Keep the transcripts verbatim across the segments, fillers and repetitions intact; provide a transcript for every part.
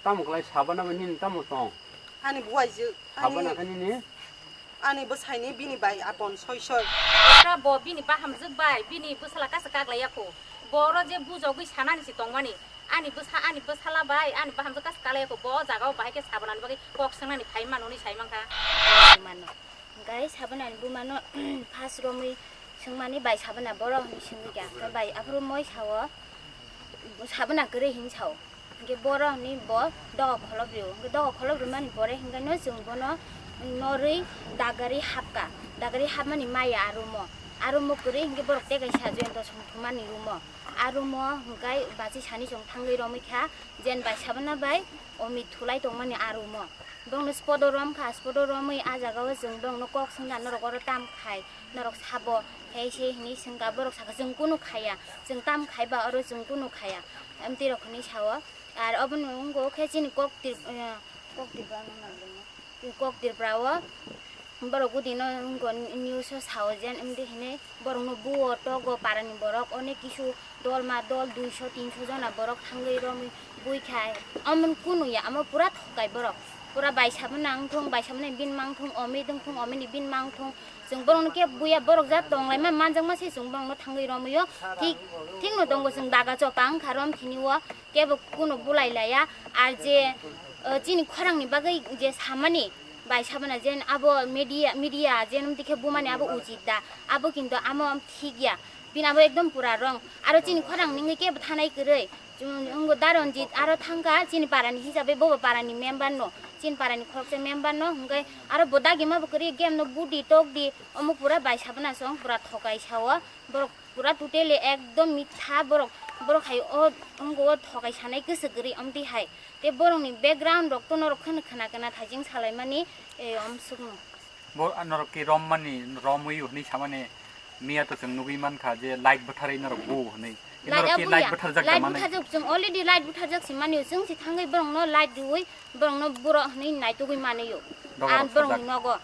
Tamo kwlai Sabana bai nini tamo tong? Ani buaijwk, ani, Sabana khe nini? Ani bwsaini bini bai apon soi soi. Ora bo bini bahamjwk bai, bini bwsala kasa kaglaiya kho. Bo oro je bujogwi sanani se tongmani. Ani bwsa, ani bwsala bai, ani bahamjwk kasa kaglaiya kho. Bo o jaga o bahai khe Sabanani bagwi kok swngnani phai mano hwnwi sai mankha. Mano. Hwnkhe Sabanani bumano first romwi swngmani bai Sabana boro hwnwi swngwi kha. Hwnkhe bai aphuru moi sao, Sabana kwrwi hwnwi sao. Hwnkhe boro hwnwi bo doga kholop rio. Hwnkhe doga kholop rwmani pore hwnkhe no chwng bono norwi dagari hapkha. Dagari hapmani maya arumo. Arumo kwrwi hwnkhe borok tei kaisa joyonto songthumani rumo. Arumo hwnkhe bachi sani chwng thangwi romwi kha. Jen bai Sabana bai Omit thulai tongmani arumo. Bongno spodo rom kha, spodo romwi a jaga o chwng bongno kok swngna norok oro tam khai. Norok sabo, hei se hwnwi swngkha, borok sakha, "Chwng kunu khaya, chwng tam khai ba oro chwng kunu khaya," amtwi rok hwnwi sao. Ar obono wngkha khe chini kok Trip-, eh, kok Tripura wngkha na bwlwino? Kok Tripura o borok gudi no wngkha news o sao je amtwi hwnwi borok no buo togo para ni borok onek kisu dol ma dol duiso tinso jona borok thangwi romwi bui khai. Omo kunu ya, omo pura thokai borok. Pura bai Sabana wngthung, bai Sabana ni bini ma wngthung, Omit wngthung, Omit ni bini ma wngthung. Chwng borokno kebo buya, borok ja tonglaima manjakma se chwng borokno thangwi romwi o. Thik, thikno tongo, chwng daga chopa wngkha rom khini o, kebo kuno bulai laya. Ar je, o, chini khorangni bagwi je samani bai Sabana jen abo media, media jen wngtwi khe bumani abo uchit da, abo kintu amo thik ya. Bini abo ekdom pura wrong. Aro chini khorang nungwi kebo thanai kwrwi. Chwng wngkha da Ranjit aro thangkha chini parani hisabe bobo parani member no. Chini parani khoroksa member no hwnkhe aro bo dagima bo kwrwi game no budi tokdi omo pura bai Sabana song pura thokai sao. Borok pura totally ekdom mitha borok. Borok hai o wngkha o thokai sanai kwswk kwrwi omtwi hai. Tei borokni background rok to norok kheno khna khna thaijing salaimani, eh, omsukno. Bo, ah, norok ki rommani, romwi hwnwi samani miya to chwng nugwi mankha je light bwtharwi norok bu hwnwi. Light norok ki abo light ya. Bwtharjak da light manwi? Bwtharjak, chwng already light bwtharjak si manwi, chwng si thangwi borokno light rwwi, borokno borok hwnwi naitugwi manwi o. Doga rok borokni sojak nogo.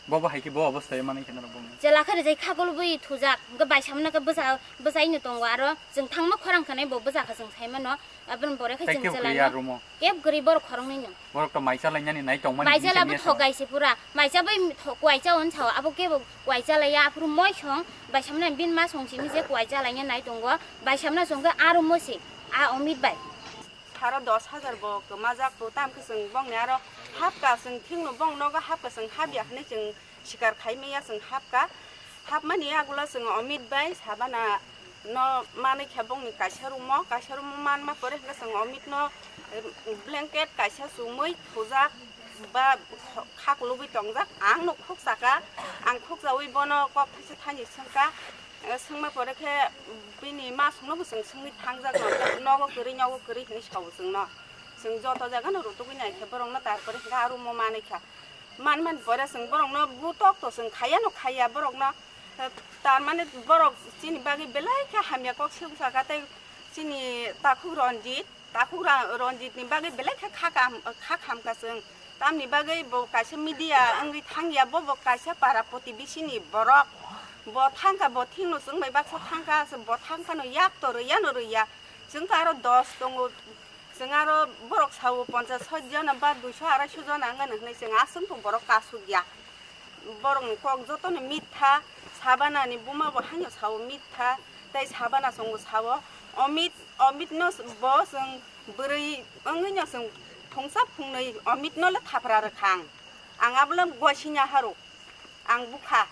Bo bo hai khe bo obostha manwi khe norok bongni. Chwla khe rijai khakol bwi thujak, hwnkhe bai samano khe bwsa, bwsai no tongo aro chwng thangma khorang khanai bo bwsa kha chwng sai mano. Aboni pore khe tei chwng kebo kwrwi chwla no arumo? Kebo kwrwi borok khoroknwi no. Borok to mai chalainani nai tongmani. Mai chala bo thokai se pura. Mai cha bai tho-, kuai cha on sao. Abo kebo kuai chalaiya aphuru moi song. Bai samna bin ma song simi je kuai chalaina nai tongo. Bai samna song khe arumo se. A Omit bai. Sara dos hajar bo kwmajak bo tam khe chwng bongni aro hapka chwng thikno bong nogo hapka chwng hapya hwnwi chwng sikar khai maya chwng hapka. Hapmani yagulo chwng Omit bai Sabana no manwi khe bongni kaisa room o, kaisa room o manma pore hwnkhe chwng Omit no, em, blanket kaisa chumui thujak ba kha kulubui tongjak. Ang no khuksa kha, ang khukjaui bono kok thaisa thani swngkha. Eh, swngma pore khe bini masongno bo chwng swngwi thangjak no, nogo kwrwi, nogo kwrwi hinwi sao chwngno. Chwng joto jaga no rutugwi nai khe borokno, tarpore hwnkhe a room o manwi kha. Manmani pore chwng borokno butok to chwng khaiya no khaiya borokno. Tar mane borok chini bagwi belai khe hamya kok se bwsakha tei chini takhuk Ranjit, takhuk Ra-, Ranjit ni bagwi belai khe kha kam, kha khamkha chwng. Tamni bagwi bo kaisa media wngwi thangya, bo bo kaisa para protibesi ni borok. Bo thangkha, bo thikno chwng bai baksa thangkha, bo thangkha no yak to rwya no rwya. Chwng khe aro dos tongo. Chwng aro borok sao ponchas sot jona ba duiso araisho jona wngmani hwnwi chwng aswk bo borok kasuk ya. Borokni kok jotono mitha, Sabana ni buma bo haino sao mitha, tei Sabana chwngbo sao, Omit, Omit no bo chwng bwrwi wngwi no chwng phungsa phungnwi Omit no le thapra rwkha ang, ang abo le gua sini haro. Ang bukha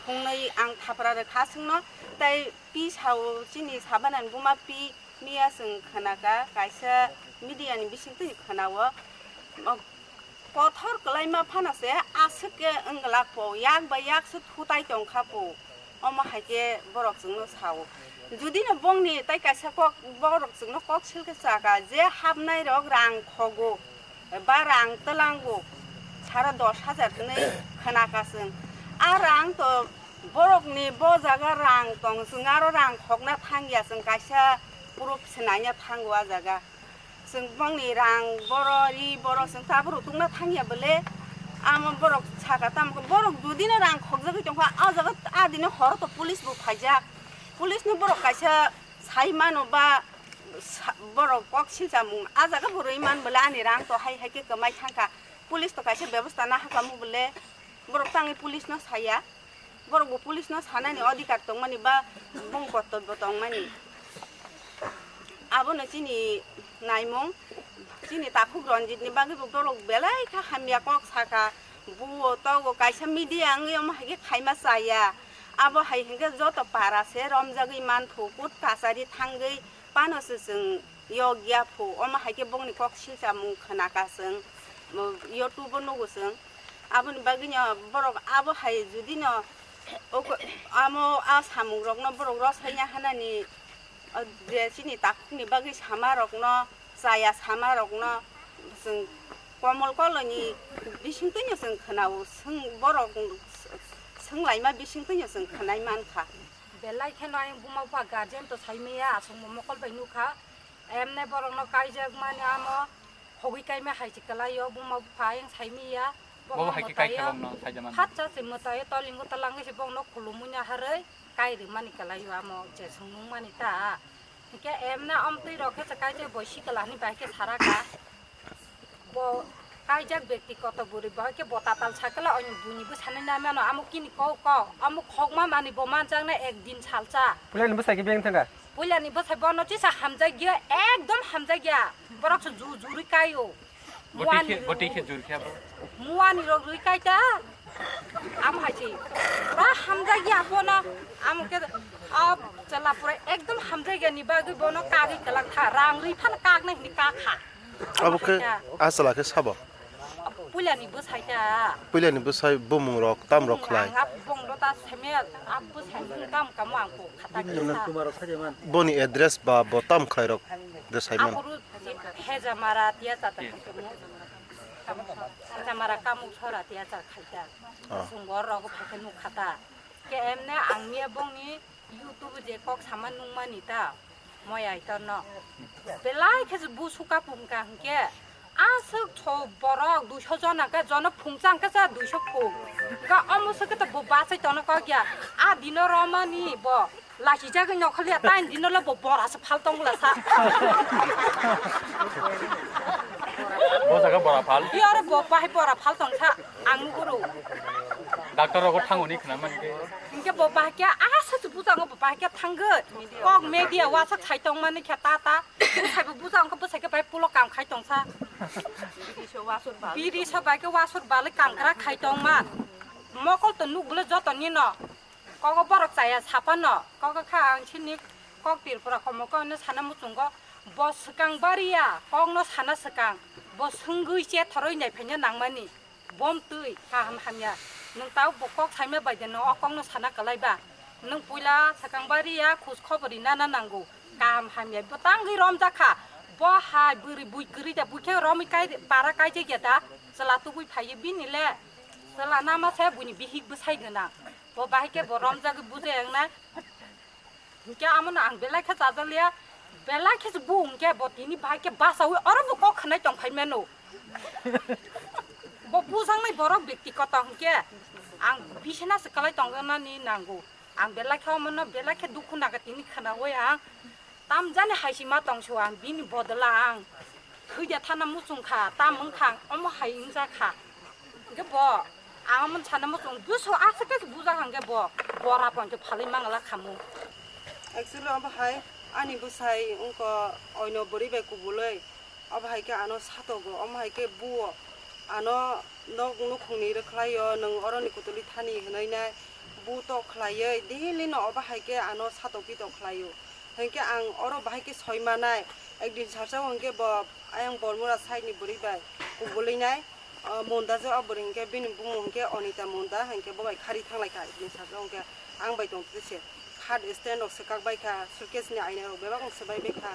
phungnwi ang thapra rwkha chwngno, tei pi sao chini Sabana ni buma pi miya chwng khwnaka kaisa media ni bisingtwi khwnao. Kothor kwlaima phano se aswk khe wng glak po, yak bai yak se thutai tong kha po, omo hai khe borok chwngno sao. Judi no bongni tai kaisa kok, borok chwngno kok sil khe chaka je hapnai rok rang khogo. Ba rang twlango sara dos hajar hwnwi khwnakha chwng. A rang to borokni bo jaga rang tong, chwng aro rang khokna thangya, chwng kaisa proof se naina thango a jaga. Chwng bongni rang boro, ri boro, chwng tabuk rutungna thangya bwle. Amo borok saka tamo khe, borok judino rang khokjagwi tongkha, a jaga a dino horo to police bo phaijak. Police no borok kaisa sai mano ba Sa-, borok kok silchamung, ah jaga bo rwi man bole ani rang to hai hai khe kwmai thangkha. Police to kaisa bebosta na hakamu bole borok tangwi police no saya. Borok bo police no sanani odhikar tongmani ba bung kortobyo tongmani. Abono chini naimung, chini takhuk Ranjit ni bagwi bo borok belai kha hamya kok saka. Buo togo kaisa media wngwi omo hai khe khaima chaya. Abo hai hwnkhe joto para se romjagwi manthu, court kachari thangwi pano se chwng yok ya phu. Omo hai khe bongni kok silchamung khwnaka chwng, YouTube o nugo chwng. Aboni bagwino borok abo hai judino oko-, amo a samungrokno borok rosai ya hanani, o je chini takhukni bagwi samarokno, chaya samarokno chwng komol koloni bisingtwino chwng khwnao, chwng borok swnglaima bisingtwino chwng khwnai mankha. Belai kheno ayang buma bupha guardian to saimaya, aswkmo mokol bai nukha. Emne borokno kaijakmani amo hogwi kaima hai se kwlaio, buma bupha ayang saimaya. Bobo hai khe kai khe bokno saijamani. Phatsa se mwtaio tolingo talangwi se bokno khulumwi naharwi kai rwmani kwlaio amo je swngnungmani ta. Hinkhe emne omtwi rok khe se kaijak boi sikla hinwi bai khe saraka. Bo kaijak bekti koto bwrwi bo hai khe bo tatal sakla oni buini bwsani na mano amo kini kok kok amo khokma mani bo manjakna ek din salsa. Puilani bwsai khe beng thangkha. Puilani bwsai bono chisa hamjakya, ekdom hamjakya. Borok se ju jurwi kaio. Botwi khe, botwi khe jur khe abo. Muani rok rwi kaita. Am hai se. Ba hamjakya bono. Am khe a chwla pura ekdom hamjakya ni bagwi bono kagwi kwlak kha. Rang rwi phano kaknai hwnwi kak kha. Abo khe a chwla khe sabo? Puilani bwsai ta. Puilani bwsai bumung rok tam rok khlai? Ang abo bongdo ta seme, abo bwsai mung tam kamo ang kok khata kisa. Boni address ba bo tam khlai rok de saiman? Abo ru Hejamara tiya chata kamo. Hejamara Kamuk Sora tiya cha khaita. Ah. Sungor rok phai khe nuk khata. Ke emne ang miya bongni YouTube je kok sama nungmani ta, moyai torno. Belai khe se busu kapung ka hwnkhe, aswk tho borok duiso jona khe, jono phungchang khe cha duiso phung. Hwnkhe omo se khe to bo bachai tono kok ya. A dino romani bo lachijagwi nokhorliya, tain dino le bo bora se phal tong la sa. Bo jaga bora phal? Iyo aro bo bahai bora phal tong sa, ang nuguro. Doctor rogo thangoni khna man khe. Hinkhe bo bahai khe, ah, sa se bujango bo bahai khe thangwi. Kok media wasak sai tong mani khe ta ta. Bwsai bo bujango khe bwsai khe bai pulo kam khai tong sa. Biri so bai khe wasur bali kam kra khai tong ma. Mokol to nuk bwle joto ni no. Kogo borok chaya sapa no. Kogo kha ang sini kok Tripura komo ko no sana muchungo. Bo swkang bariya, kok no sana swkang. Bo swngwi che thoroi nai phaina nangmani. Bom twi, kaham hamya. Nwng tao bo kok saima bai de, nwng o kok no sana kwlai ba. Nwng puila swkang bari ya, khoj khobor ri nana nango. Kaham hamya. Bo tangwi romjak kha. Bo hai bwrwi bui kwrwi da, bui khe romwi kai, para kaijak ya da. Chwla tubui phaiwi bini le. Chwla nama se buini bihik bwsai gwnang. Bo bahai khe bo romjagwi bujai wngnai. Hinkhe amono ang belai khe chajakliya, belai khe se bo hinkhe bo tini bahai khe bachaui oro bo kok khwnai tong phai mano. Bo bujaknai borok bekti koto hinkhe ang bisina se kwlai tong nani nango. Ang belai khe omono belai khe dukhu naga tini khwnaui ang tamjani hai se ma tong se ang bini bodola ang. Thwida thana muchung kha, tam wng kha, omo hai wng jak kha. Hwnkhe bo, ang omo sana muchung, buso aswk khe buja kha hwnkhe bo, bora poito phalwi mangla khamu. Actually, obo hai ani bwsai wngkha oino bwrwi bai kubulwi, obo hai khe ano satogo, omo hai khe buo ano nok nukhungni rwkhlaio, nwng oroni kutuli thani hwnwi nai, bu tok khlaiwi, daily no obo hai khe ano satokwi tok khlaio. Hinkhe ang oro bahai khe soi manai, ekdin salsa o hinkhe bo ayang Bormura side ni bwrwi bai kubulwi nai, o Monda je o bwrwi hinkhe bini bumung hinkhe Onita Monda hinkhe bo bai khari thanglai kha, ekdin salsa o hinkhe ang bai tong twi se khat stand rok swkak bai kha, suitcase ni aina rok bebak swbai bai kha,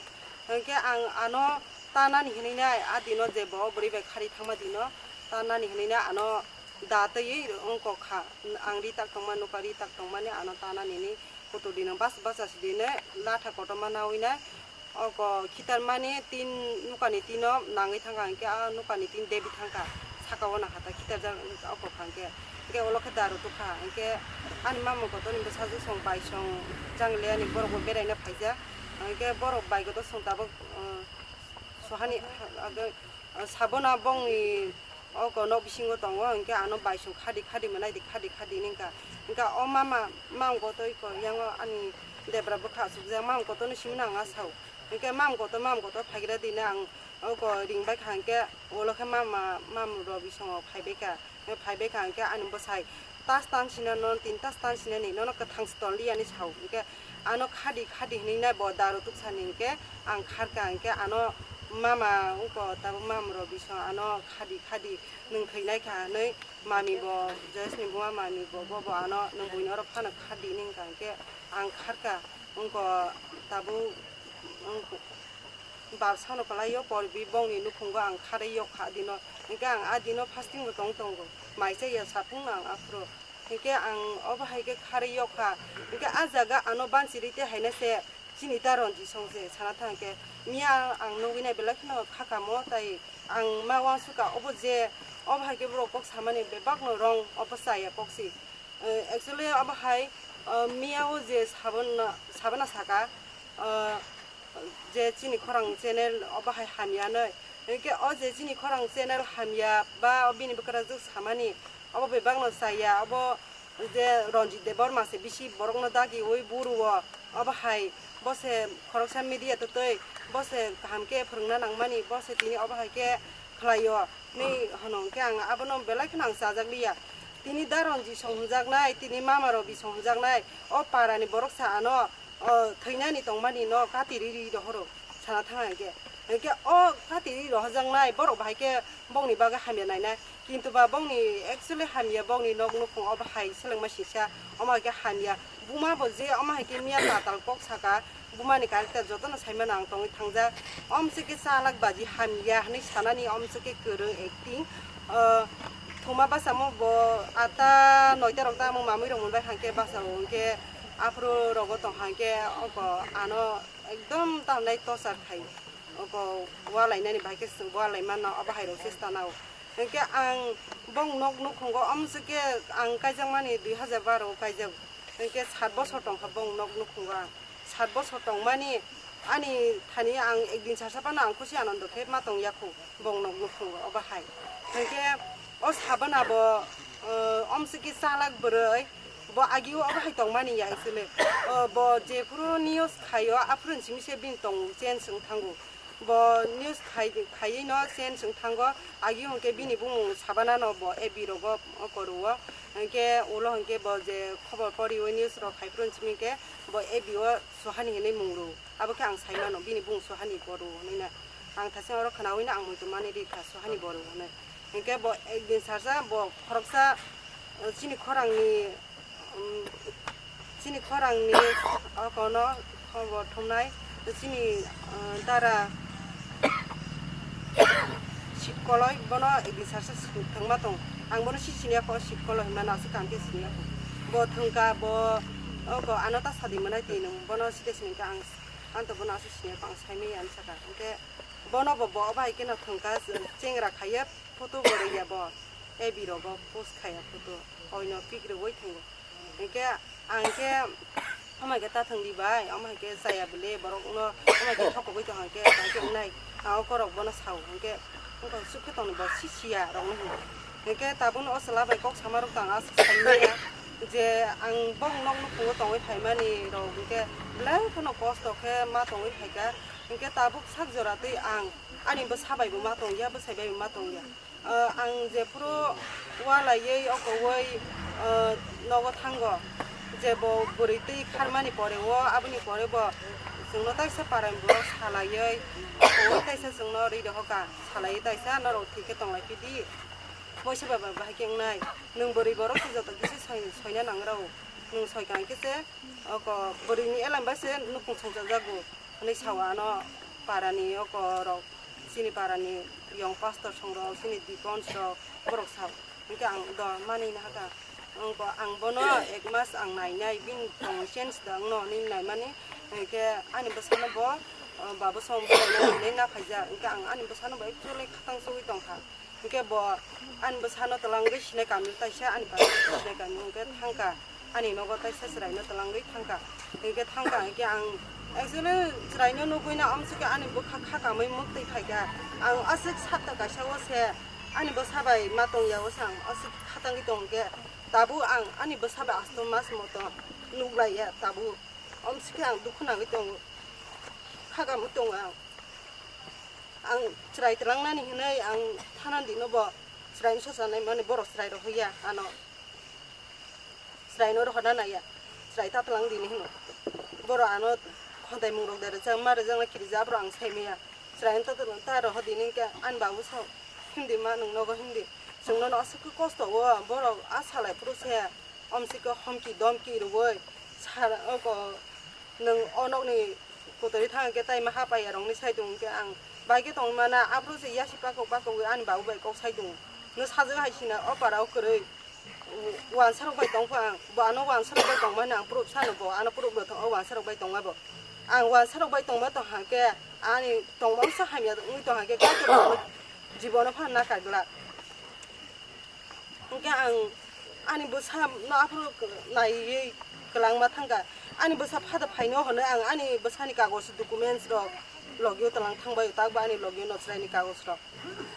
hinkhe ang ano ta nani hinwi nai, a dino je bo o bwrwi bai khari thangma dino ta nani hinwi nai ano da twiwi wngkok kha, ang ri tak tongma nukha, ri tak tongmani ano ta nani ni. Kutuk di nang bas bas asi di ne latha kotorma nawi nai. Oko khitar mani tin nukani tino nangwi thangkha, hinkhe a nukani tin debi thangkha, saka o nangkha ta khitar jak oko kha hinkhe. Hinkhe ulo khe daru tukha, hinkhe ani mama kotorni bwsajwk song bai song jang le ani borok bo beraina phaijak. Hwnkhe borok bai kotor song tabuk, uh, sohani, uh, uh, sabona bongni oko nok bisingo tongo, hwnkhe ano bai song khadi khadi mwnai di, khadi khadi ningkha. Hwnkhe o mama, mam kotor ko yango ani debra bwkha asukjak, mam kotorni simi no ang asao. Hwnkhe mam kotor, mam kotor phaigra dina ang oko ring bai kha, hwnkhe ulo khe mama, mam rok bisongo phai bai kha. Phai bai kha hwnkhe ani bwsai tas tan sina, nono tin tas tan sinani, nono kwthang se ton liya hinwi sao. Hwnkhe ano khadi khadi hinwi nai bo daru tuksani, hwnkhe ang kharkha, hwnkhe ano mama wngkha tabuk, mama rok bisong ano khadi khadi nwng thwinai kha hinwi mami bo, Joyce ni buma mami bo, bo bo ano nwng buino oro phano khadi hinwi wngkha, hwnkhe ang kharkha wngkha tabuk. Bap sano kwlaio, porbi bongni nukhungo ang kharwi yokha adino. Hwnkhe ang adino fasting bo tong tongo. Mai chaya saphungno ang aphuru. Hwnkhe ang obo hai khe kharwi yokha. Hwnkhe a jaga ano banchiri tei haina se chini ta ronji song se sana thang khe. Miya ang nugwi nai belai kheno khakamo, tai ang ma uansukha obo je obo hai khe borok kok samani bebakno wrong, obo chaya kok si. Eh, actually, obo hai, eh, miya o je sabana, sabana saka, eh, je chini khorang channel obo hai hamya nai. Hwnkhe o je chini khorang channel hamya ba o bini bwkrajwk samani, obo bebakno chaya, obo je Ranjit Debbarma se bisi borokno dagiwi buru o, obo hai bo se khoroksa media twtwi, bo se kaham khe phwrwngna nangmani, bo se tini obo hai khe khlaio. Ni hwno hwnkhe ang abono belai kheno ang chajak liya. Tini da Ranjit song hwnjaknai, tini mama rok bisong hwnjaknai, o parani borok sa ano, o thwinani tongmani no kati riri rohoro sana thang hwnkhe. Hwnkhe o kati riri rohorjaknai borok bahai khe bongni bagwi hamya nainai. Kintu ba bongni actually hamya, bongni nok nukhung obo hai selengma sisa, omo hai khe hamya. Buma bo je omo hai khe miya tatal kok saka, bumani character jotono saimano ang tongwi thangjak. Omswkhe chalak baji hamya hinwi sanani, omswkhe kwrwng acting. Ah, thuma bachamo bo atta noita rok tamo mamwi rok monbai hwnkhe bachao, hwnkhe aphuru rogo tong hwnkhe oko ano ekdom tamnai torture khai. Oko walainani bahai khe chwng walaimano, obo hai rok chesta nao. Hwnkhe ang bong nok nukhungo omswkhe ang kaijakmani dui hajar baro o kaijak. Hwnkhe sat bosor tongkha bong nok nukhungo ang. Sat bosor tongmani ani thani ang ekdin sasa phano ang khusi anondo khe ma tongya khu bong nok nukhungo obo hai. Hwnkhe o sabana bo, eh, omswkhe chalak bwrwi, bo agio obo hai tongmani ya actually. O bo jephuru news khaio aphuru simi se bini tong change wng thango. Bo news khai, khaiwi no change wng thango, agi hwnkhe bini bumung sabana no bo A B rogo oko rwo, hwnkhe ulo hwnkhe bo je khobor poriwi news rok khai phuru simi hwnkhe bo A B o Sohani hinwi mung rwo, abo khe ang sai mano bini bumung Sohani bo rwo hinwi na. Ang thasing oro khnawi no ang muitu mani rikha Sohani bo rwo hinwi. Hwnkhe bo ekdin sarsa bo khoroksa, eh, chini khorangni, um, chini khorangni okono khobor thumnai, chini, uh, dara Sitkoloi bono ekdin sarsa thwngma tong. Ang bono si siniya kho, Sitkoloi hinmano aswk ang khe siniya kho. Bo thwngkha, bo oko ano ta sadi mwnai twi nwng bono side sini khe ang, ang to bono aswk siniya kho, ang saimaya hinwi sakha. Hwnkhe bono bo, bo obo hai kheno thwngkha, chengra khaiya photo bo rwya bo. A B rogo post khaiya photo, oino pic rwui thango. Hwnkhe ang khe, omo hai khe ta thwng di bai, omo hai khe chaya bwle borokno, omo hai khe thokogwi tong hwnkhe, hai khe wngnai, ang o korok bono sao, hwnkhe wngkha chukhe tongni bo si siya rokno hino. Hwnkhe tabukno o chwla bai kok sama rok tong aswk sai manya je ang bong nok nukhungo tongwi phaimani rok hwnkhe belai kheno kosto khe ma tongwi phaikha, hwnkhe tabuk sak jora twi ang ani bwsa bai bo ma tongya, bwsai bai bo ma tongya. Ah, ang jephuru walaiwi okowoi, ah, nogo thango, je bo bwrwi twi kharmani pore o, aboni pore bo chwngno taisa parani borok salaiwi okowoi taisa chwngno rwi rohoka, salaiwi taisa norok thwi khe tonglai phidi. Boisa baba bahai khe wngnai, nwng bwrwi borok se joto khe se soi-, soina nangrao, nwng soikha hwnkhe se oko bwrwini elem bai se nukhung songchajago. Hwnwi sao ano parani oko rok, chini parani young pastor song rok, chini deacons rok, borok sao. Hwnkhe ang do manwi nahakha, ang bo, ang bono ek mas ang nainai, bini tong change da wngno hinwi naimani, hwnkhe ani bwsano bo, uh, babo song bo nainai na phaijak, hwnkhe ang ani bwsano bo actually khatang chugwi tongkha. Hwnkhe bo ani bwsano twlangwi sinai kami taisa, ani bwsano sinai kami hwnkhe thangkha, ani nogo taisa chwraino twlangwi thangkha. Hwnkhe thangkha hwnkhe ang Actually, chwraino nugwi na amswkhe ani bwkha kha kamwi mwktwi phaikha. Ang aswk sapta kaisa o se ani bwsa bai ma tongya o se ang aswk khatangwi tongkhe tabuk ang ani bwsa bai asto mas moto nuklaiya tabuk. Amswkhe ang dukhu nangwi tongo, kha kamwi tongo ang. Ang chwrai twlangnani hinwi ang thanani dino bo chwraino sosa naimani borok chwrai rohorya ano. Chwraino rohorna naiya, chwrai ta twlang dini hino. Borok ano khontai mungrok da rwjak, ma rwjakna kirijak, aphuru ang saimaya. Chwraino ta, ta rohor dini hinkhe ani babu sa himdi ma nwng nogo himdi. Chwng nono aswk khe kosto o, borok a salai phuru se, omswk khe homki domki rwui, sar, oko, nwng o nokni Kotori thang khe tai ma hapaiya rokni saitung khe ang bai khe tongwi mana, aphuru se yasi pakok pakogwi ani babu bai kok saitung. No sajwk hai sina o para o kwrwi wansa rok bai tongpha ang, bo ano wansa rok bai tongmani ang proof sano, bo ano proof rw thang o wansa rok bai tongma bo. Ang wansa rok bai tongma tong hang khe ani tongma sa hamya wngwi tong hang khe kaitor jibono phan na kagla. Hingke ang ani bwsa no aphuru naiwi kwlangma thangkha. Ani bwsa phada phaino hwnwi ang ani bwsani kagoj documents rok logio twlang thangbai, takbo ani logio no chwraini kagoj rok.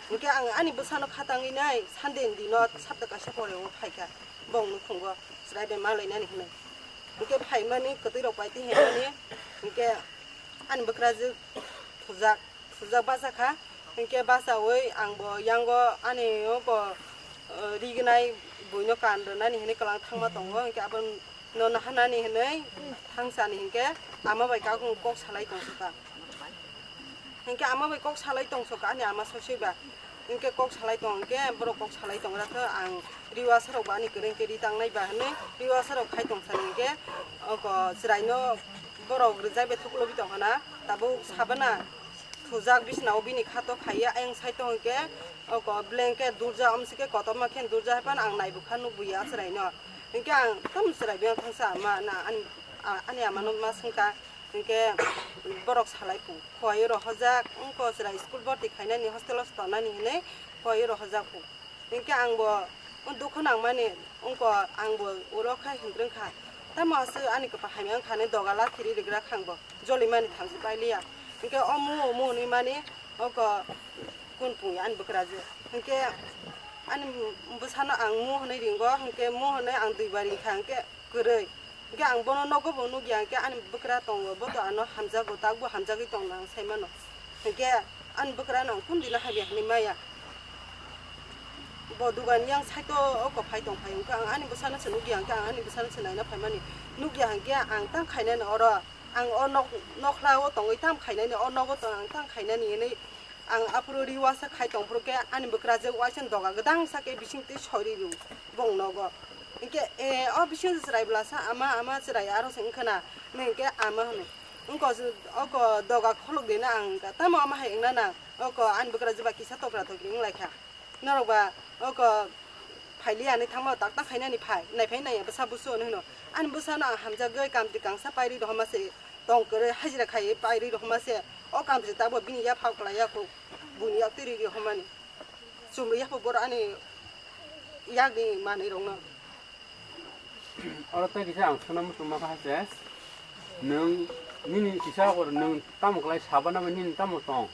Hingke ang ani bwsano khatangwi nai Sunday ni dino sapta kaisa pore o phaikha bongni khungo chwrai bai ma lainani hwnwi. Hingke phaimani kwtwi rok bai tei hemani hingke ani bwkrajwk thujak. Sujak bachakha, hinkhe bachaui angbo yango ani oko, eh, rignai buino kan rwnani hinwi kwlang thangma tongo, hinkhe abono naharnani hinwi thangsani hinkhe ama bai kok, kok salai tongsoka. Hinkhe ama bai kok salai tongsoka ani ama soi soi ba. Hinkhe kok salai tong hinkhe borok kok salai tongra khe ang riwasa rok bo ani kwrwng khe ri tangnai ba hinwi riwasa rok khai tongsani hinkhe oko chwraino borok rwjak bai thuk lobi tongkhana tabuk sabana. Thujak bisina o bini khato khaiya, ayang side o hwnkhe oko blanket durja, omsike kotorma khe durja hai phano ang naibukha nukbuya chwraino. Hinkhe ang tamo chwrai biyang thangsa ama na ani, a-, ani amano ma swngkha, hinkhe borok salai phu, khowai rohorjak, wngkha chwrai school bwrti khainani, hostel o tonani hinwi khowai rohorjak phu. Hinkhe angbo dukhu nangmani wngkha, angbo ulo khai hwnkrwngkha. Tamo aswk ani kwpal hamya wngkha hinwi doga lathi ri rigra kha angbo, jolimani thamchi pailiya. Hinkhe o mu, mu hwnwi mani oko kun pungya ani bwkrajwk. Hinkhe ani bwsano ang mu hwnwi ringo, hinkhe mu hwnwi ang duibar rinkha, hinkhe kwrwi. Hinkhe ang bono nogo bo nukya, hinkhe ani bwkra tongo, bo to ano hamjago, takbo hamjagwi tongno ang saimano. Hinkhe ani bwkrano ang kundino hamya hinwi maya. Bo dugan yang side o oko phai tong phai, hinkhe ang ani bwsano se nukya, hinkhe ang ani bwsano se naina phaimani. Nukya hinkhe ang tang khainani oro, ang o nok, nokhla o tongwi tam khainani, o nogo tong ang tang khainani hinwi. Ang aphuru ri uasa khai tong phuru khe ani bwkrajwk uaisa doga gwdang sa khe bising twi sori rio bong nogo. Hinkhe, "E, o bising chwrai bwlasa ama, ama chwrai aro se wngkha na," hwnwi hinkhe ama hwnwi. Wngkha se, oko doga kholok dina ang wngkha. Tamo ama hai wngna na? Oko ani bwkrajwk bai kisa tokra tokri wng lai kha. Norok ba oko phailiya hinwi thangma tak tak khainani phai. Naiphai naiya bwsa busu hwnwi hwno. Ani bwsano ang hamjagwi kamtwi kangsa pairwi rohorma se. Tong kwrwi hajira khaiwi pairwi rohorma se, o kamtwi tabuk bini yaphak kwlaiya kho, buini yak twi rwi rohormani. Chumui yapha borok ani yakni manwi rokno. Oro tei kisa ang suna muchungma kha se, nwng nini kisa oro nwng tamo kwlai sabana bai nini tamo tong?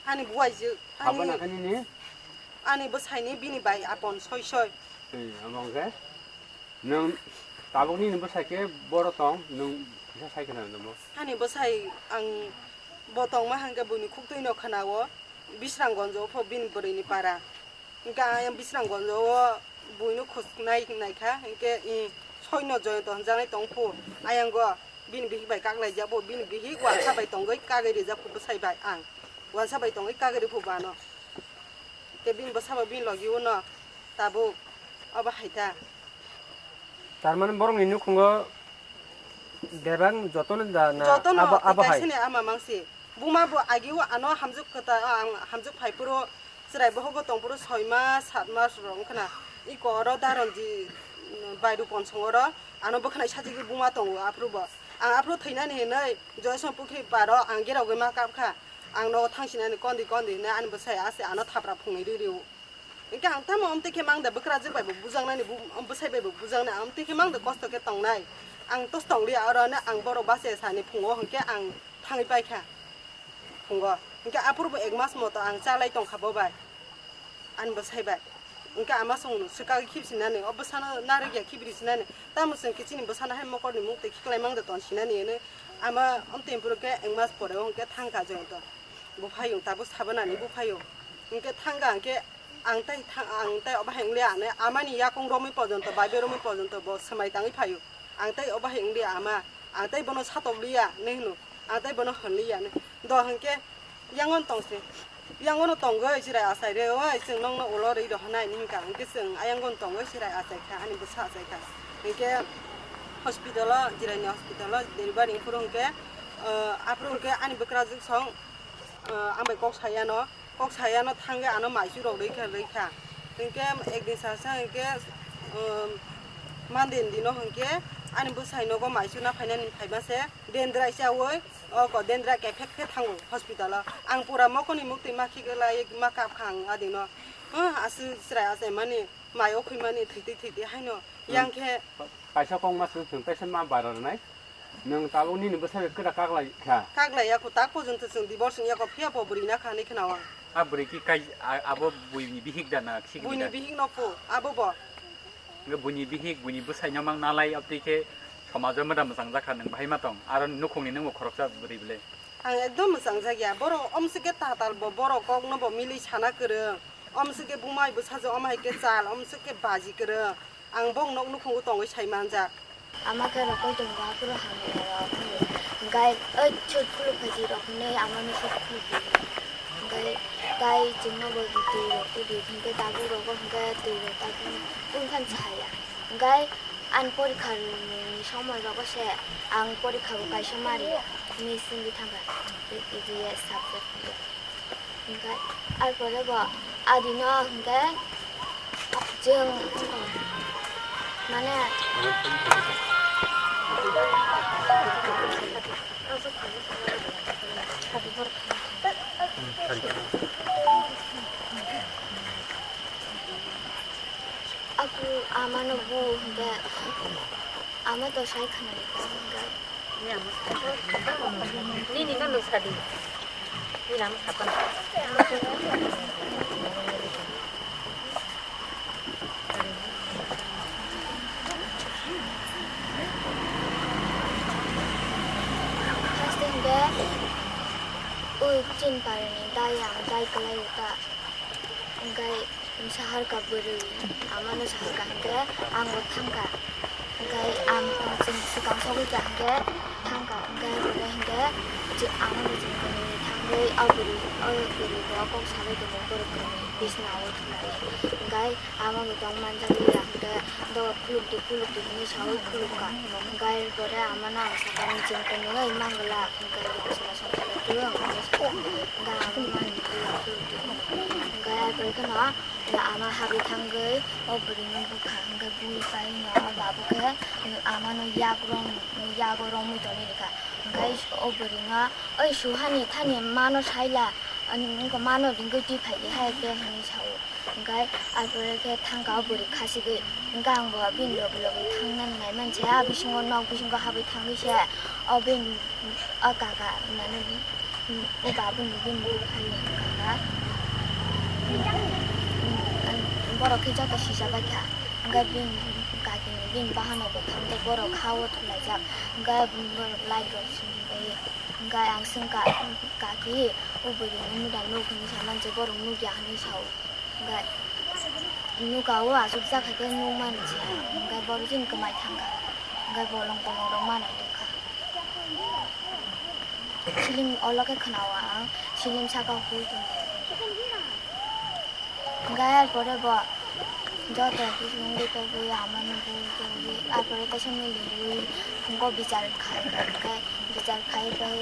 Ani buaijwk, ani, sabana khe nini? Ani bwsaini bini bai apon soi soi. Tei amo hwnkhe? Nwng tabuk nini bwsai khe boro tong, nwng kisa sai khna nangmo? Ani bwsai ang bo tongma hwnkhe buini khuktwino khna-o, Bisramgonjo pho bini bwrwini para. Hwnkhe ayang Bisramgonjo o buino khusnai naikha, hwnkhe i soino Joyonto hwnjaknai tong phu, ayango bini bihik bai kaklaijak phu, bini bihik wansa bai tongwi kagwi rijak phu bwsai bai ang. Wansa bai tongwi kagwi rw phu bo ano. Tei bini bwsabo bini logi uno tabuk obo hai ta. Tar mane borokni nukhungo bebak jotono da na? Jotono, abo, abo hai. Kaisani ama mangsi. Buma bo agi o ano hamjwk kwtal, ang hamjwk phai phuru chwrai bohogo tong phuru soi mas, sat mas rok wngkha na. Iko oro daron di, mm, bairu ponsong oro ano bwkhanai sajagwi buma tongo aphuru bo. Ang aphuru thwinani hinwi Joyson pukhri paro ang gerogwi ma kap kha. Ang nogo thangsinani kondi kondi hinwi ani bwsai ase ano thapra phungwi rw rw. Hinkhe ang tamo amtwi khe mang da bwkrajwk bai bo bujaknani, bu-, bwsai bai bo bujaknai, ang amtwi khe mang da kosto khe tongnai. Ang tos tongliya oro hinwi ang borok bachai sani phungo hinkhe ang thangwi paikha phungo. Hinkhe aphuru bo ek mas moto ang chalai tongkha bo bai, ani bwsai bai. Hinkhe ama chwng swkagwi khibsinani, o bwsano narwkya khibri sinani, tamo chwng khe chini bwsano hai mokorni mukti khiklai mangde ton sinani hinwi ama amtwi aphuru khe ek mas pore o hinkhe thangkha joto. Bo phaiyung tabuk sabanani bo phaiyung. Hinkhe thangkha hinkhe ang tai thang, ang tai obo hai wngliya hinwi amani yakung romwi pojonto, bai bai romwi pojonto bo swmai tangwi phaio. Ang tai obo hai wngliya ama, ang tai bono satokliya hinwi hino, ang tai bono hwnliya hinwi. Do hinkhe yangon tongse, yangono tongwi chirai achai re, oi chwng nokno ulo rwi rohonai hinwi hinkha, hinkhe chwng ayangon tongwi chirai achai kha, ani bwsa achai kha. Hinkhe hospital o, chiraini hospital o delivery phuru hinkhe, ah, aphuru hinkhe ani bwkrajwk song, ah, ang bai kok sayano. Kok sayano thangwi ano maichu rok rwikha, rwikha. Hinkhe ekdin sasa hinkhe, um, Monday ni dino hinkhe ani bwsai nogo maichu na phainani phaima se dendrai chawi, o ko dendrai kephek khe thango hospital o. Ang pura mokoni muktwi ma khiklai ma kapkha ang adino. Huh, aswk chwrai achaimani, mai o khwimani thwitwi thwitwi haino. Hmm. Yang khe kaisa kok ma swk thung, kaisa ma bara rwnai. Nwng tabuk nini bwsai bai kwrak kaklai kha. Kaklai ya kho, tak porjonto chwng divorce wng ya kho, phiya bo bwrwi na kha hinwi khna o ang. A bwrwi ki kai, a, abo buini bihik da na sigi da? Buini bihik no phu, abo bo. Nge buini bihik, buini bwsai no mang nalai, abtwi khe somajo moda mwchang jakha nwng bahai ma tong. Aro nukhungni nwngbo khoroksa bwrwi bwle. Ang ekdom mwchang jak ya. Borok omswk khe tatal bo, borok kok no bo milwi sana kwrwng. Omswk khe bumai bwsajwk, omo hai khe chal, omswk khe baji kwrwng. Ang bong nok nukhungo tongwi sai manjak. Ama khe rokoi tongo, aphuru hamya rok hinwi. Hinkhe oi sut khuluk phaidi rok hinwi amano sut khuluk di. Hinkhe tai chwngno bo twi rok twi di, hinkhe tabuk rogo hinkhe twi rok tabuk wngkhan chaya. Hinkhe ani porikha ni somoi rogo se ang porikha bo kaisa ma riya, miss wngwi thangkha, E B S subject. Hinkhe, ar pore bo adino hinkhe chwng mane aku amano bu hinkhe ama to sai khwnai hinkhe. Nini no nung sadi. Nini amo sapan. Haste hinkhe, ui, chin parini dai ang dai kwlai ta. Hinkhe, Saharka bwrwi, amano saharka hinkhe ang bo thangkha. Hinkhe ang chwng swkang sogwi kha hinkhe thangkha, hinkhe bwrwi hinkhe je amano chwng kwnwi thangwi o bwrwi, o bwrwi bo kok sabai tongo borok kwnwi bisna o thumnani. Hinkhe amo bo tong manjak ya hinkhe do khuluk di khuluk di hinwi saui khuluk kha. Hinkhe pore amano ang sakha ni chwng kwnwi mangla hinkhe bwsla songchar twng hinwi sakha. Hinkhe amo manwi khuluk di. Hinkhe ar pore kheno Ama habwi thangwi o bwrwino bukha, hinkhe bui pai no o babu khe amano yak rom, yago romwi tongwi rikha. Hinkhe o bwrwino, "Oi, suhani thani mano saila, wngkha mano ringwi twi phai di hai khe," hinwi sao. Hinkhe ar pore khe thangkha o bwrwi khasigwi, hinkhe ang bo bini logi logi thangnani nai man se, a bisingo nok bisingo habwi thangwi se o bini O kaka, mane, o babu ni bini bukhai kaka. Borok khe joto sijak bai kha. Hwnkhe bini kaki ni bini bahan bo thangwi borok ha o thulaijak. Hwnkhe borok light rok simi bai. Hwnkhe ang swngkha, kaki, o bwrwi ni muda nuk hinwi sa man se, borok nukya hinwi sao. Hwnkhe nuka o achukjak hai khe nukmani se, hwnkhe borok chini kwmai thangkha, hwnkhe bolong bolong rok manai tongkha. Silim olo khe khwnao ang, silim saka hui tongo. Hwnkhe ar pore bo joto khe wngwi tongwi ama nugwi tongwi, ar pore kaisa mili rwi tongo, bichar khai, hwnkhe bichar khai pai,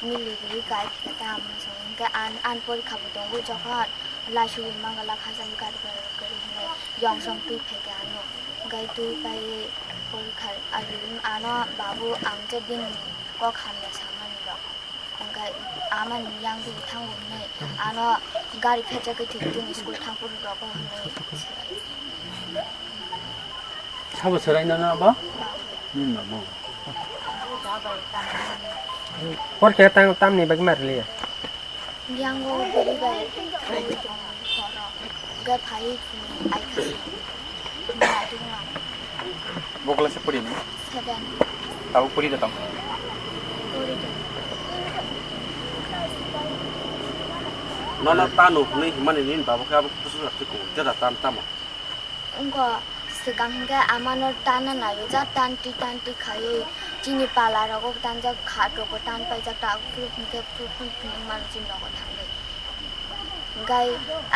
mili rwi kai khe ta ama song, hwnkhe an, an porikha bo tongo jokhon. Laisugwi mangala khajang gari gari gari hinwi yong song twi phaikha ano. Hwnkhe twi paiwi porikha, ano babu ang je bini kok hamya samani rok. Hwnkhe amani yang twi thango hinwi ano gari phechagwi thwitwng school thangphuru rogo hinwi. Sabo swraino no abo? Nini mamo. Por khe tang tamni bagwi ma rwliya? Yango bwrwi bai oi tong horo. Ga phai phung ai khasi. Ma ding ma. Bo class pori ni? Seven. Tabo pori da tong. Pori da. Nono tanu hwnwi himani nini babo khe abo kusu rok twi kuwi. Jada tan tamo. Wngkha swkang hwnkhe amano tanna naio, ja tanti tanti khaiwi chini pala rogo tanjak, khat rogo tan paijak, ta phuru hwnkhe phuru phuru phuru mano chini rogo thangwi. Hwnkhe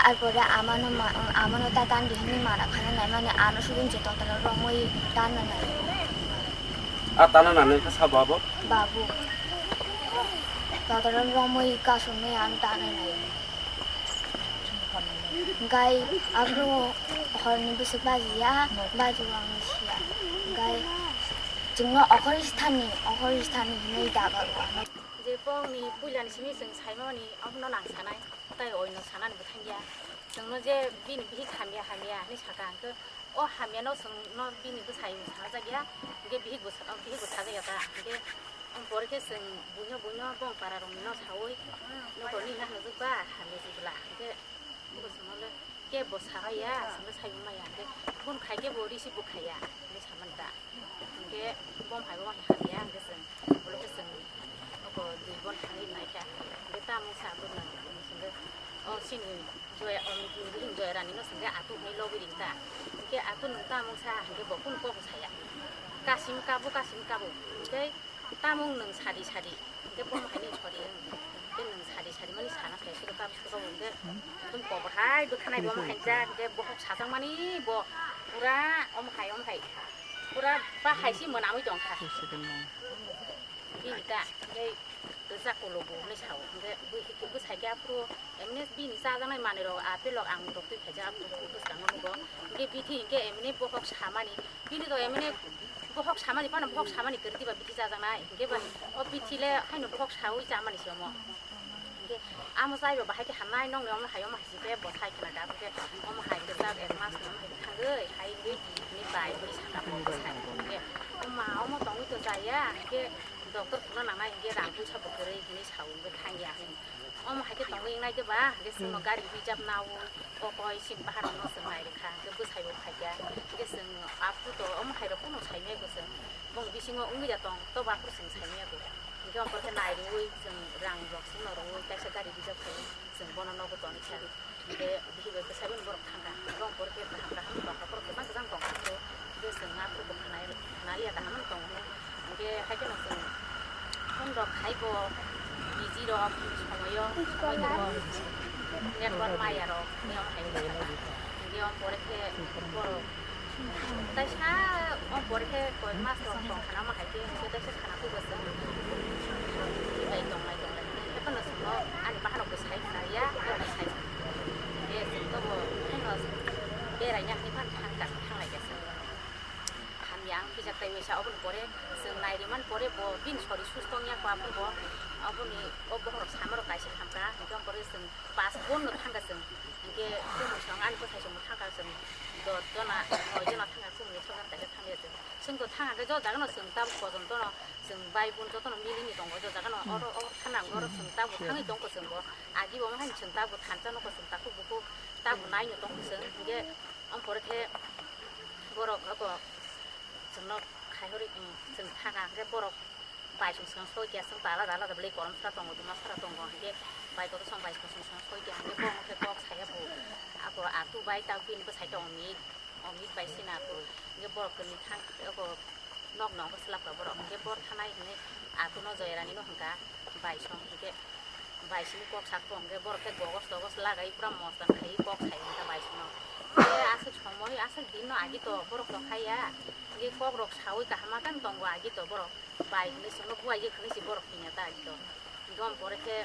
arpore amano ma-, amano ta tandi hwnwi mana phana naimani ano sudum je totala romwi tanna naio. A tanna nanai khe sabo abo? Babu. Totala romwi kasumwi ano tanna naio. Hwnkhe aphuru horni bwswk bajiya, bajiya ang siya. Hwnkhe chwngno okhoristhanni, okhoristhanni hinwi dagar o ano. Je bongni puilani simi chwng saimani abono nang sanai, tai oino sanani bo thangya. Chwngno je bini bihik hamya hamya hinwi saka hwnkhe, o hamyano chwngno bini bwsai sana jakya, hwnkhe bihik bo sa-, bihik bo sajakya ta, hwnkhe Ang pore khe chwng buino buino bong para rokni no sawi, nokol ni nang nujwk ba hamya si bwla. Hwnkhe buko chwngno le kebo sa maya, chwngno sai maya. Hwnkhe phone khai khe bo receive bo khaiya, hwnkhe samani ta. Hwnkhe bom hai bo hamya, hwnkhe chwng, ulo khe chwng, oko dui bon thangwi naikha. Hwnkhe tamo sa bwrwino, hwnkhe o chini Joya, o, Joya Rani no hwnkhe atu hai lobwi ring ta. Hwnkhe atu nwng tamo sa, hwnkhe bo phone kok saya. Kasim kabo, kasim kabo. Hwnkhe Tamung nwng sadi sadi, hwnkhe bomo haino sori, hwnkhe nwng sadi sadi mani sana khe siro kabo siro kabo hwnkhe tun kobor hai bwkhanai bo omo hai jak, hwnkhe bokhok sajak mani bo pura omo hai omo hai pura bahai si mwnamwi tong kha. Bini ta hwnkhe kwchak kologo hwnwi sao, hwnkhe bwsai khe aphuru emne bini chajaknai manwi rok apple rok ang rok twi khaijak aphuru bwskango nugo, hwnkhe bithi hwnkhe emne bokhok samani. Bini to emne bokhok samani phano bokhok samani kwrwi diba bithi chajaknai. Hwnkhe ba o bithi le haino bokhok saui chamani se omo. Hwnkhe amo chaibo bahai khe hamnai nongni omo hai omo hai se khe bo sai khna gap khe omo hai kwchak ek mas ni omo hai thangwi hai hwnwi ni bai hwnwi saka bo sai. Hwnkhe o ma omo tongwi to chaya hwnkhe doctor phunukna nangnai hwnkhe rang puisa bo kwrwi hwnwi sao hwnkhe thangya hwnwi. Omo hai khe tongwi wngnai khe ba, hwnkhe chwngno gari reserve naui, kokoi chini baharokno chwng nai rwkha, hwnkhe bwsai bo phaikha, hwnkhe chwng aphuru to omo hai rok kunu sai maya kho chwng, bong bisingo wngwi da tong, tobo aphuru chwng sai maya kho, hwnkhe omo khe nai rwui chwng rang rok chwngno rwui kaisa gari reserve khlaiwi chwng bono nogo toni kha, hwnkhe bihik bai bwsai bono borok thangkha, hwnkhe omo khe kaham kaham tongkha, borok kwchang kwchang tongkha, hwnkhe chwng aphuru bo khwnai. Naliya kaham wng tongo. Hwnkhe hai kheno chwng phone rok khai bo busy rok somoyo, somoi tongo network maya rok, hwnkhe omo hai wngkha. Hwnkhe omo pore khe borok taisa, omo pore khe koi mas rok tong khana omo hai khe, hwnkhe taisa khana khe bo chwng bai tonglai tonglai. Hwnkhe phano chwngno ani bahanok bo sai khna ya, borok bo sai khna. Hwnkhe chwng tobo phano beraina hinwi phano thang kha, thanglai kha chwng. Hamya ang kisa tai waisa, oboni pore chwng nai rimani pore bo bini sori susto wngya kho, aphuru bo oboni o bohrok samarok kaisa hamkha, hwnkhe omo pore chwng pas bon no thangkha chwng, hwnkhe kumui song ani bwsai song thangkha chwng dos jona, noi jona thangkha, kumui ni songkha kaisa thangya chwng, chwng to thangkha khe jo jaga no chwng tabuk pojonto no chwng bai bon joto no mili ni tongo, jo jaga no oro o thana oro chwng tabuk thangwi tongkha chwng bo agi bo omo hai chwng tabuk thansa nokho chwng takhuk bukhuk tabuk nai no tongkha chwng, hwnkhe omo pore khe borok abo. Chwngno khai hori, um, chwng thangkha, hwnkhe borok bai song swkang soi khe, chwng ta alada alada belai korom sora tongo, duma sora tongo, hwnkhe bai kotor song bai song swkang soi khe, hwnkhe borokno khe kok saya bo, ako atu bai ta bini bwsai ta Omit, Omit bai sina ako, hwnkhe borok kwnwi thang, ako nokno hwnkhe swlapkha borok, hwnkhe bor thanai hinwi atuno Joyarani no hwnkha bai song, hwnkhe Bai simi kok sak tong khe borok khe gogos togos lagai pura mostan khai kok sai wngkha bai simo. Khe aswk somoi aswk din no agi to borok to khaiya. Khe kok rok saui kaham khe tongo agi to borok. Bai hinwi chwngno buai ye khwnwi se borok phinya ta agi to. Hwnkhe omo pore khe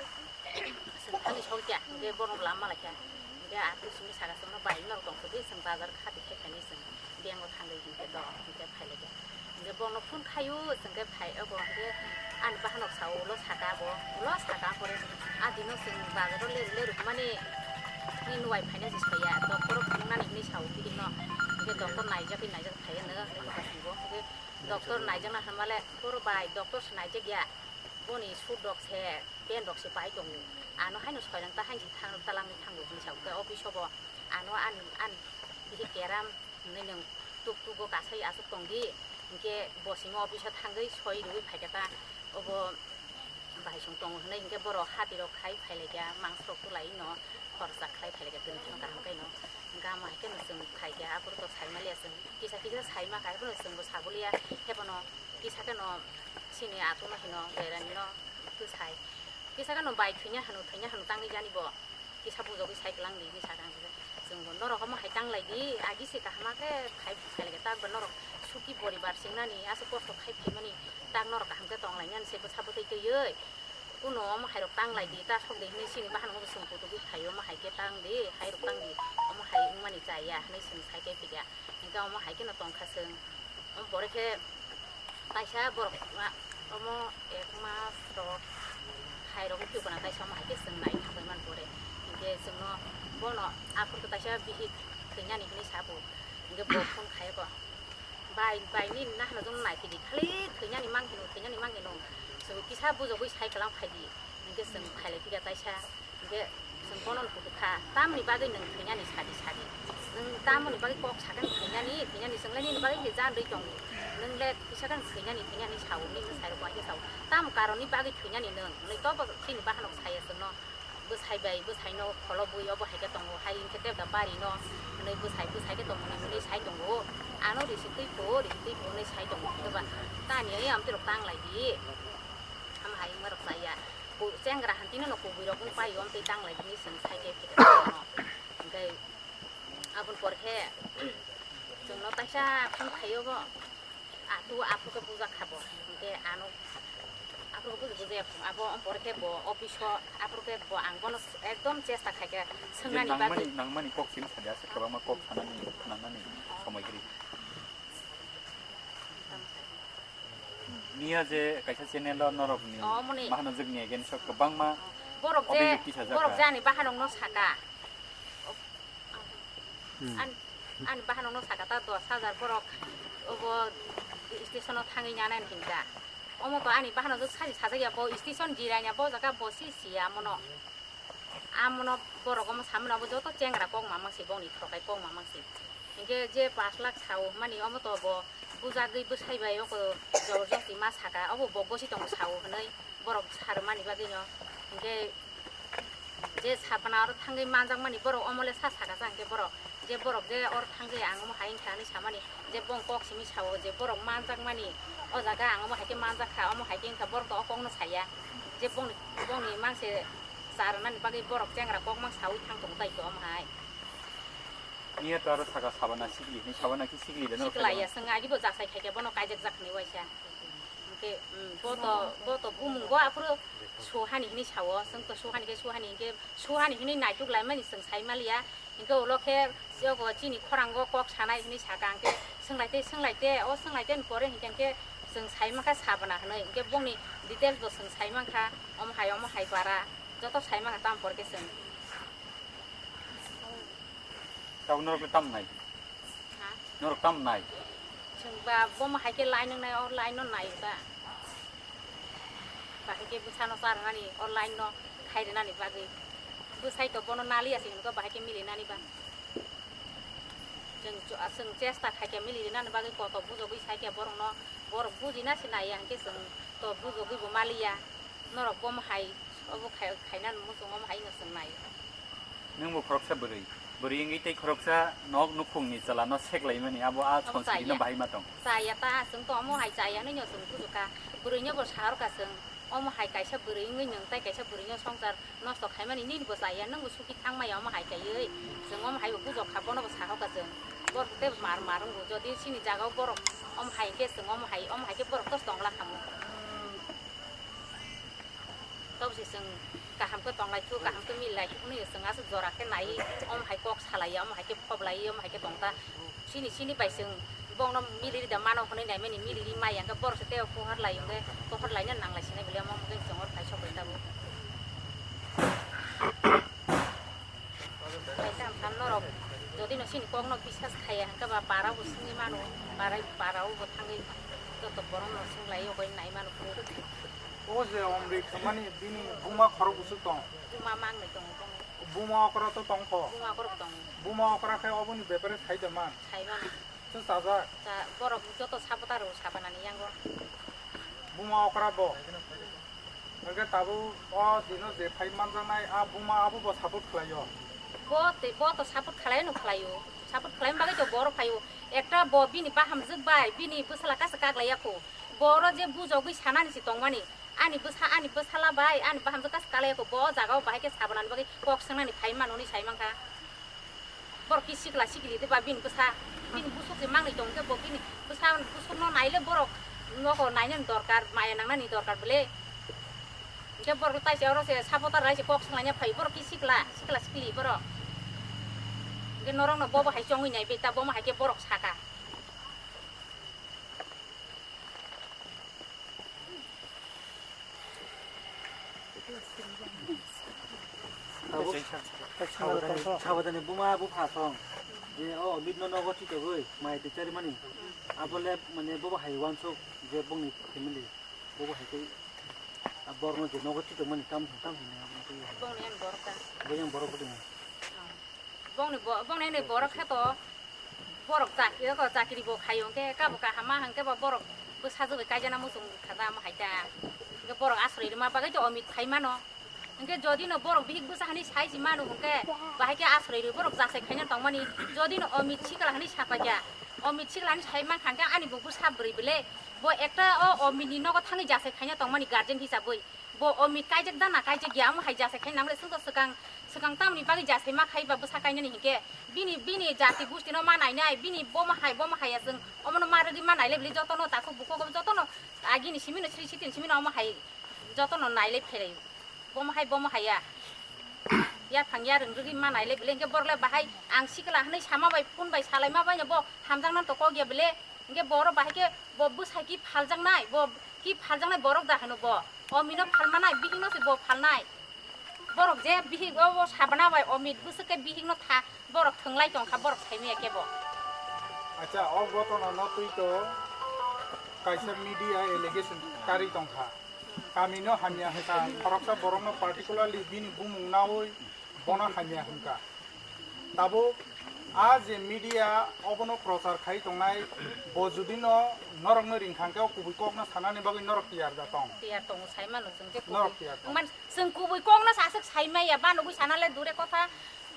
chwng thangwi sokya hwnkhe borok lama laikha. Hwnkhe atwi simi saka chwngno bai norok tong thokwi chwng bazar khati khai khainwi chwng. Bank o thangwi hinkhe do, hinkhe phailaikha. Hinkhe bono phone khaio, chwngkhe phai, obo hinkhe ani bahanok sao, ulo saka abo, ulo saka pore. A dino chwng bazaro leru leru hwnmani nini nuwai phaina se soya, doctor phunuknani hinwi sao bihikno. Hinkhe doctor naijagwi naijak phaiya no, hinkhe doctor naijakna hwnmale, boro bai, doctor se naijakya. Boni suit rok se, pant rok se pai tongo. Ano haino soirang ta haino se thang rok ta langwi thango hwnwi sa khe office o bo ano ani, ani bihik keram hwnwi nwng tuk tugo kasai aswk tong di. Hinkhe bo simi office o thangwi soi rwui phai khe ta obo bahai song tongo hwnwi hinkhe borok hati rok khai phai lai kha, mangso rok tulai no khorsa khlai phai lai kha, tini thang kaham khe no. Hinkhe amo hai khe no chwng phai kha, aphuru to sai maliya chwng, kisa kisa sai ma kha, aphuru chwng bo sabuliya, hebono kisa khe no chini atu no hino, berani no twi sai. Kisa khe no bai thwina hano, thwina hano tangwi jani bo. Kisa bujogwi sai kwlang di hinwi sakha ang khe. Chwng bo norok omo hai tang lai di, agi se kaham khe khai phai lai khe, tak bo norok suki poribar sing nani, aswk kosto khai phai mani, tak norok kaham khe tong lai nani se bwsa bwtwi twiwi. Kuno omo hai rok tang lai di, ta sok di hinwi chini bahan bo chwng kutu bui khai omo hai khe tang di, hai rok tang di, omo hai wng mani cha ya hinwi chwng sai khe phi kha. Hinkhe omo hai kheno tong kha chwng. Omo pore khe kaisa borok ma-, omo ek mas rok hai rok wngphi kana kaisa omo hai khe chwng nai thangwi man pore. Hinkhe chwngno bono aphuru khe kaisa bihik thwinani hinwi sa bo. Hinkhe bo phone khai kho. Bai, bai nini nahano jong nai phidi khali thwinani mang hino, thwinani mang hino. Chwng kisa bujogwi sai kwlang phai di. Hinkhe chwng phai lai phi kha kaisa. Hinkhe chwng bono no kutuk kha, tamoni bagwi nwng thwinani sadi sadi? Nwng tamoni bagwi kok sakhe thwinani, thwinani chwng le nini bagwi se jan rwi tongo. Nwng le kisa khe thwinani, thwinani sao, nini sai rok bai khe sao. Tamo karoni bagwi thwinani nwng? Hwnwi tobo chini bahanok saya chwngno, bwsai bai, bwsaino kholo bui obo hai khe tongo, hai hinkhe tebda bari no hwnwi bwsai, bwsai khe tongmani hwnwi sai tongo. Ano risi twi pho, risi twi pho hwnwi sai tongo. Hinkhe ba tani ai amtwi rok tang lai di. Ham hai wngma rok chaya. Ku-, chengra hantino no kubui rok wng pai, om tei tang lai bini chwng sai khe phikha tongmano. Hinkhe aboni por khe chwngno taisa phone khaio bo. Atu aphuru khe bujak kha bo. Hinkhe ano aphuru khe buji bujaya phung. Abo om por khe bo office o aphuru khe bo ang bono ekdom chesta khai khe je swngnani nangmani, bagwi. Nangmani kok simi sadi aswk kwbangma kok sanani, nangmani somoi kwrwi. Miya je kaisa channel o norok ni, oh, moni, ma hano jwk ni against o kwbangma borok je, obhijog tisajak borok kha. Je ani bahanok no saka. Hmm. An-, ani bahanok no saka ta dos hajar borok obo station o thangwi nyanai hinka. Omo to ani bahanok jwk saji sajak ya bo station jirai ya bo jaga bo si siya mono. Amono borok omo samani abo joto chengra kok mamang se, bongni thokai kok mamang se. Hinkhe je pash lakh sao hwnmani omo to bo bujagwi bwsai bai oko jobor josti ma saka, obo bo gosi tongo sao hwnwi borok sarmani bagwino. Hinkhe je sapna aro thangwi manjakmani borok omo le sa saka sa hinkhe borok. Je borok je oro thangwi ang omo hai wngkha hinwi samani, je bong kok simi sao je borok manjakmani, o jaga ang omo hai khe manjakha, omo hai khe wngkha, borok to o kokno saya. Je bongni, bongni mangse charwnani bagwi borok chengra kokma saui thang tongo tai to omo hai. Miya to aro saka sabana sikli hinwi, sabana khe sikli de norok siklaiya, khaijak chwng agi bo jasai khaikhe bono kaijak jak hinwi waisa. Hinkhe, um, bo to, bo to bumung bo aphuru suhani hinwi sao, chwng to suhani khe suhani hinkhe suhani hinwi naituk laimani chwng sai maliya. Hinkhe ulo khe jogo chini khorango kok sanai hinwi saka, hinkhe swnglai tei, swnglai tei, o swnglai tei ni pore hinkhe, hinkhe chwng sai mankha sabana hinwi, hinkhe bongni details bo chwng sai mankha, omo hai, omo hai para, joto sai mankha tamo pore khe chwng. Tabuk norok tam nai? Ha? Norok tam nai? Chwng ba bomo hai khe line wngnai, o line no nai ba. Bahai khe bwsano charwnani, o line no khai rwnani bagwi. Bwsai to bono nali asi hinwi khe bahai khe mili nani ba. Chwng cho-, chwng chesta khai khe mili rwnani bagwi koto bujogwi sai khe borokno, borok bujina se naiya hinkhe chwng to bujogwi bo maliya. Norok bomo hai, obo khai, khainani muchung omo hai no chwng nai. Nwng bo khoroksa bwrwi. Bwrwi wngwi tei khoroksa nok nukhungni chwla no seklaimani, abo a sonsiri no bahai ma tong. Chaya ta, chwng to omo hai chaya hinwi no chwng bujo kha. Bwrwi no bo sa rw kha chwng. Omo hai kaisa bwrwi wngwi nwng tai kaisa bwrwi no songchar nosto khaimani nini bo chaya, nwng bo suki thang maya omo hai kaiwi. Chwng omo hai bo bujo kha, bono bo sa rw kha chwng. Borok tei mar mar wngo, jodi chini jaga o borok omo hai khe chwng omo hai, omo hai khe borok to tongla khamu. Tobose chwng kaham khe tong lai thu, kaham khe mili lai thu hwnwi chwng aswk jora khe nai, omo hai kok salai ya, omo hai khe phob lai, omo hai khe tong ta. Chini, chini bai chwng bongno mili ri da mano hwnwi nai mani, mili ri maya hwnkhe borok se tei o pohor lai hwnkhe pohor laina nang lai sinai bwle, omo hwnkhe chwng oro phai sok bai tabuk. Kaisa ang kha norok jodi no chini kok no biswas khaiya hwnkhe ba para bo swngwi mano, para, para o bo thangwi joto borok no swng lai o bai nai mano. O je Omrit hwnmani bini buma khorok busu tong. Buma mangnwi tongo bongni. Buma okra to tongkho. Buma okra bo tongo. Buma okra khe oboni bepare sai da man. Sai mano. Chwng chajak. Cha-, borok joto sabota rw sabanani yango. Buma okra bo. Hwnkhe tabuk o dino je phai manjaknai a buma abo bo support khlaio. Bo te, bo to support khlaino khlaio. Support khlaini bagwi to borok phaio. Ekta bo bini bahamjwk bai bini bwsala kasa kaglaiya kho. Boro je bujogwi sanani se tongmani. Ani bwsa, ani bwsala bai, ani bahamjwk kasa kaglaiya kho. Bo o jagao bahai khe sabanani bagwi kok swngnani phai mano hwnwi sai mankha. Borok ki sikla sikli de ba bini bwsa, bini busuk je mangnwi tong khe bo bini bwsa busukno naile borok nogo nainani dorkar, maya nangnani dorkar bwle. Hwnkhe borok taise oro se supporter rai se kok swnglaina phai, borok ki sikla, sikla sikli borok. Hwnkhe norokno bobo hai chongwi nai bai ta, bomo hai khe borok saka. Tabuk sabadani, sabadani buma bupha song je o Omit no nogo chitogwi mai twi charimani. Abole mane bobo hai wansuk je bongni family, bobo hai tei a borokno je nogo chitokmani tam, tam hinwi abo twi. Bongni ani borok ta. Bo yang borok bwdwng. Bongni bo-, bongni ani borok khe to borok chakri, eko chakri bo khaio, hwnkhe kabo kaham ma hwnkhe bo borok bwsajwk bai kaijana muchung kha da, omo hai ta. Hwnkhe borok asroi rwma bagwi to Omit phai mano. Hwnkhe jodi no borok bihik bwsa hinwi sai si mano hwnkhe bahai khe asroi rw borok jasai khaina tongmani. Jodi no Omit sikla hinwi sapai kha, Omit sikla hinwi sai mankha hwnkhe ani bo bwsa bwrwi bwle bo ekta o Omit ni nogo thangwi jasai khaina tongmani guardian hisabwi. Bo Omit kaijak da na kaijak ya, omo hai jasai khai namle, chwng to swkang, swkang tamni bagwi jasai ma khai ba bwsa kainani hinkhe bini, bini jati gusti no ma nainai, bini bomo hai, bomo hai ya chwng omono ma rwgwi ma naile bwle jotono takhuk bukhuk jotono agini simino sri sitin simino omo hai jotono naile pherai bomo hai, bomo hai ya. Ya phang ya rwng rwgwi ma naile bwle hinkhe borok le bahai ang sikla hinwi sama bai phone bai salai ma bai no bo hamjakna to kok ya bwle. Hinkhe borok bahai khe bo bwsai ki phaljaknai, bo ki phaljaknai borok da hino bo. Omino phalmanai, bihikno se bo phalnai. Borok je bihik o, o sabana bai Omit bwswk khe bihikno tha, borok thwnglai tongkha, borok saimaya khe bo. Acha, o gotona no twi to kaisa media allegation karwi tongkha. Kamino hamya hwnkha, khoroksa borokno particularly bini bumung naui bono hamya hwnkha. Tabuk a je media obono prochar khai tongnai, bo judi no norokno ringkhang khe o kubui kokno sanani bagwi norok tiyar da tong? Tiyar tongo, sai mano chwng je kubui. Norok tiyar tong. Wngman chwng kubui kokno sa aswk sai maya, ba nugui sana le dure kotha,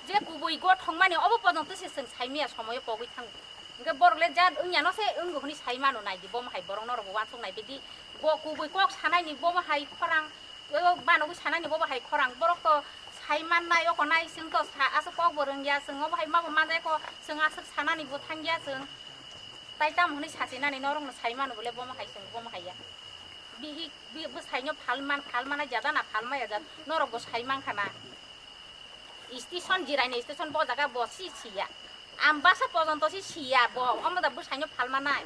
je kubui gothong mani obo pojonto se chwng sai maya, somoyo pogwi thango. Hwnkhe borok le jat wngya no se wngo hwnwi sai mano, nai di bomo hai borok norok bo uansuk nai bidi. Bo kubui kok sanai ni bomo hai khorang, o banogwi sanani bobo hai khorang, borok to sai mannai, oko nai chwng to sa-, aswk kok bo rwngya, chwng obo hai ma bo manjai kho, chwng aswk sanani bo thangya chwng. Tai tamo hwnwi sachinani norokno sai mano bole bomo hai chwng bomo hai ya. Bihik, bi-, bwsaino phal man, phal manai jada na phal maya jat, norok bo sai mankha na. Station jiraini station bo jaga bo si siya. Ambasa pojonto si siya bo, omo da bwsaino phal manai.